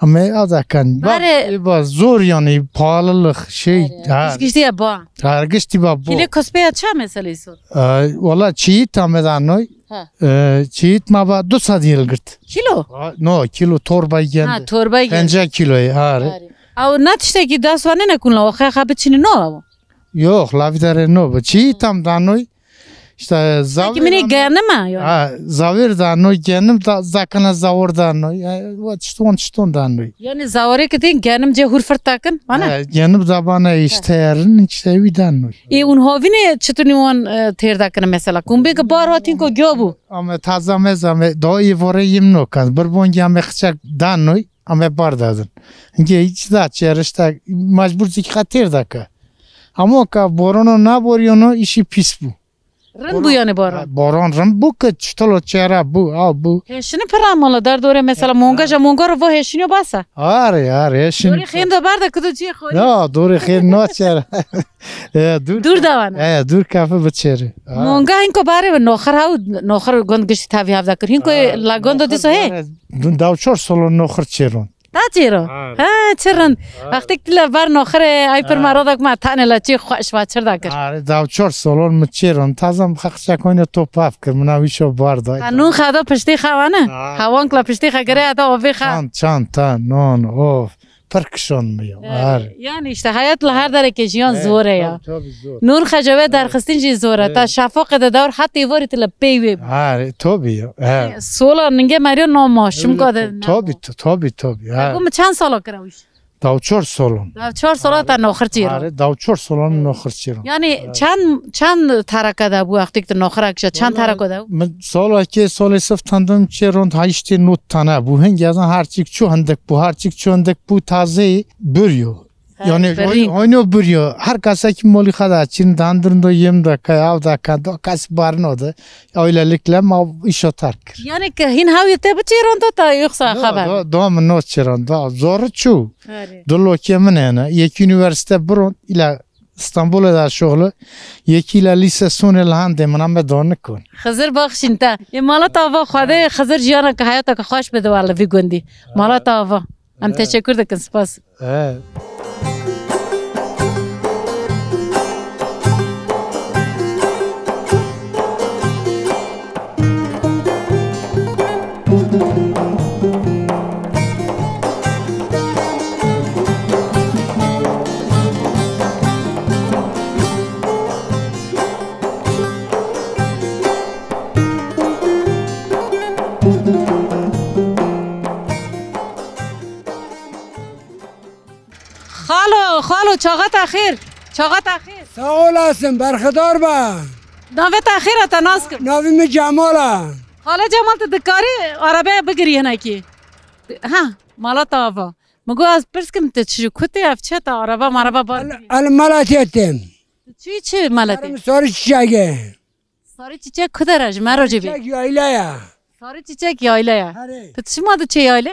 Ama ew zaten. Bare- Bak, e, bak, zor yani, pahalılık, şey, ha. Gişt giştî ye ba. Ha, giştî ba bo. Kîlê kuspê ya ça mesela îsor? E, wala çiğit tam eda noy. Ha. E, çiğit ma ba du sed yıl girt. Kilo? Ha, no, kilo torba geldi. Ha, torba geldi. Penca kilo, ha. Hari. Ew na tiştekî das vanene kun la, o xe xa biçini no ew. Yok, lavi dare no bu. Çiğit tam da noy. İşte zavir. Peki, minê genim e ya? Ha, zavir da noy, genim da, zakana zavir da noy. Ya, wa çişton, çişton da noy. Yani zavirê ki din genim ce hur fırt takin, ana? Ha, genim da bana işte yerin, işte evi da noy. E, un hovine çituni wan, e, têr dakin mesela? Kumbê ki bar hatin ko gyo bu? Ama taza meza me, do i vore yim no kan. Bir bon ya me xçak da noy, ama bar dadin. Ge hiç da çerişta, mecbur zik xatir daka. Ama ka borono na boriyono işi pis bu. Rind bû yanî baran? Baran rind bû ki çitolo çêre bû, av bû. Hêşinî pir amala der dorê mesela monga, ja monga ro vo hêşinî basa. Arê, arê, hêşinî. Dorê xêndo ber de kudu ciyê xorî. Ya, dorê xêr naçêre. E, dûr. Dûr dawane. E, dûr kafe biçêre. Ha. Monga hinko barê ve noxir haw, noxir gund giştî tavî havda kir. Hinko la gundo diso he? Dûn daw çor solo noxir çêron. Ta çêro? Ha, çi rind. Wextek tila bar noxirê ay pir mero da kuma tane la çi xweş va çir da kir. Arê, daw çor solon mi çêron. Tazam xaqça koyne topav kir. Mina wîşo bar da. Ha, nûn xada piştî xawane? Ha. Hawank la piştî xa gere da ovê xa. Çan, çan, ta, non, ov. Pir kişon mi yo. Arê. Yani işte hayat la her dereke jiyan zor e ya. Tabii, tabii zor. Nûn xeceve derxistin jî zor e. Ta şafaqe de dawr hat êvarî tila pey wê. Arê, tabii ya. Sola ninge meriyo no ma şimka de. Tabii, tabii, tabii. Ku mi çend sala kira wîş? Daw çor solon. Daw çor sola ta noxir çîro. Arê, daw çor solon noxir çîro. Yani çend, çend tereke de bû wextik de noxir akşa, çend tereke de bû? Min sola ki solê sif tendim çê rond hayştê not tane bû. Hingê ezan her çik çu hindik bû, her çik çu hindik bû tazê büryo. Yani oyno büryo. Her kasa ki molî xada çin dandirin do yem de kay av da kan do kas barno de. Öyle likle ma işo terk kir. Yani ki hin hawi te bu çê rondo ta yoksa haber? Do, do min no çê rondo. Zor çu. Dilo ke min ene. Yek üniversite biron ila İstanbul'e da şoğlu. Yekî la lîse sonê li handê min ame donik kun. Xizir baxşîn te. Ê mala te ava Xwedê Xizir jiyana ke heyata ke xweş bide wele vî gundî. Mala te ava. Em teşekkür dikin, spas. Xalo, xalo, çaxa te xêr. Çaxa te xêr. Sağ olasın, berxedar be. Navê te xêr e, te nas kim? Navê min Cemal e. Xalo Cemal, tu dikarî arabeya bigirî hinekî? Ha, mala te ava. Min got ez pirs kim, tu çi ji ku tê, ev çi te araba maraba bar kirî? El, el Malatya têm. Tu çi, çi Malatya? Sarı çiçeği. Sarı çiçek ku dere ji me re civî? Çiçek yayla ya. Sarı çiçek yayla ya. Herê. Tu çima diçe yayla?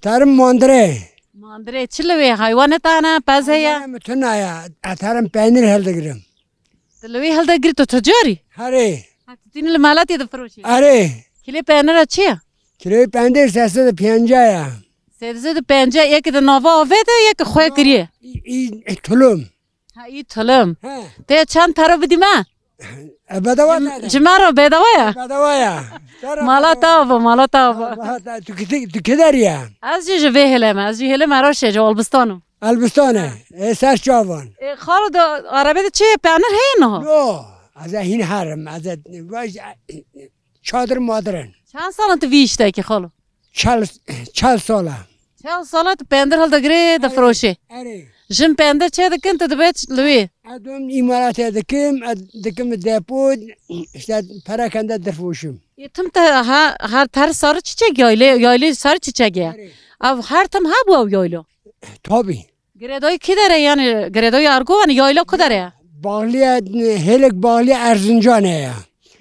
Terim mandire. Mandire. Çi li wê heywane tane, pez heye? Heywane min tune ya. Terim peynir hildigirim. Tu li wê hildigirî, tu tucarî? Herê. Ha, tu tînî li Malatya difiroşî? Erê. Kîlê peynira çi ye? Kîloyê peynir sê sed û pêncî ya. Sê sed û pêncî, yekî di nava avê de, yekî xwe kiriye. Î, î, tulum. Ha, î tulum. He. Tê çend tero bidî me? E, bedewa te de. Ji me re bedewa ye? Bedewa ye. Mala te ava, mala te ava. Mala te, tu ki, tu ki derî ye? Ez jî ji vê hêlê me, ez jî hêlê me re şê, ji Elbistan im. Elbistan e. E, ser çavan. E, xalo de, arebe de çi ye, peynir heye niha? Yo, ez ê hîn herim, ez ê, vaj, çadir madir in. Çend sal in tu vî îştekî xalo? Çel, çel sal e. Çel sal e tu peynir hildigirê, difiroşê. Erê. Jin peynir çê dikin, tu dibê ç-, li wê? Ez dom îmalatê dikim, ez dikim depo, işte perekende difiroşim. Ê tim te ha, her, her sarı çiçek yaylê, yaylê sarı çiçek ye. Erê. Ev her tim hebû ew yaylo? Tabii. Girêdayî kî dere yani, girêdayî Erguvanê, yayla ku dere ye? Bağlıya, hêlek bağlıya Erzincanê ye.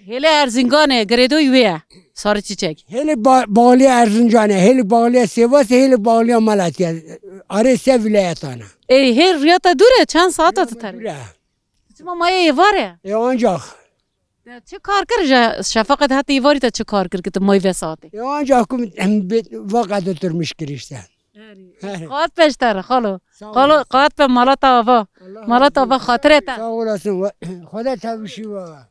Hêlê Erzinganê, girêdayî wê ye, sarı çiçek. Hêlek ba-, bağlıya Erzincanê, hêlek bağlıya Sivasê, hêlek bağlıya Malatya. Arê se vilayetana. Ê, hê riyata dûr e, çend saata tu tere? Dûr e. Çima maye êvar e? E, ancak. Te çi kar kir ji şefaqet heta îvarî te çi kar kir ki tu may vê saetê? Ya ancak ku em bi-, vaqet oturmuş kir işte. Erê. Qat peşter, xalo. Sağ ol. Xalo, qat pe mala te ava. Allah razı olsun. Mala te ava, xatirê te. Sağ olasın. Ve-, Xweda te bişî baba.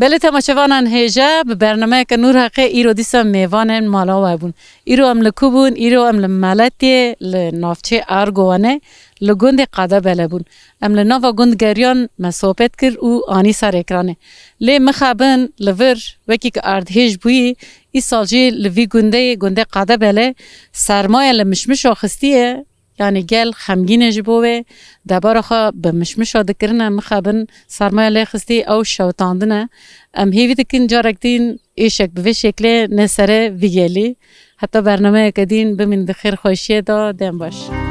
Belê temaşevanan hêja, bi bernameyeke Nûr Heqê îro dîsa mêvanên mala we bûn. Îro em li ku bûn? Îro em li Meletiyê, li navçeyê Ergowanê, li gundê Qadebele bûn. Em li nava gund geriyan, me sohbet kir û anî ser ekranê. Lê mixabin li vir, wekî ku erdhêj bûyî, îsal jî li vî gundê, gundê Qadebele, sermaye li mişmişa xistiye, yanî gel xemgîn e ji bo wê, debara xwe bi mişmişa dikirine, mixabin sermaye lê xistî, ew şewitandine. Em hêvî dikin carek din êşek bi vê şeklê ne sere vî gelî. Heta bernameyeke din bimîn di xêr xweşiyê de, dem baş.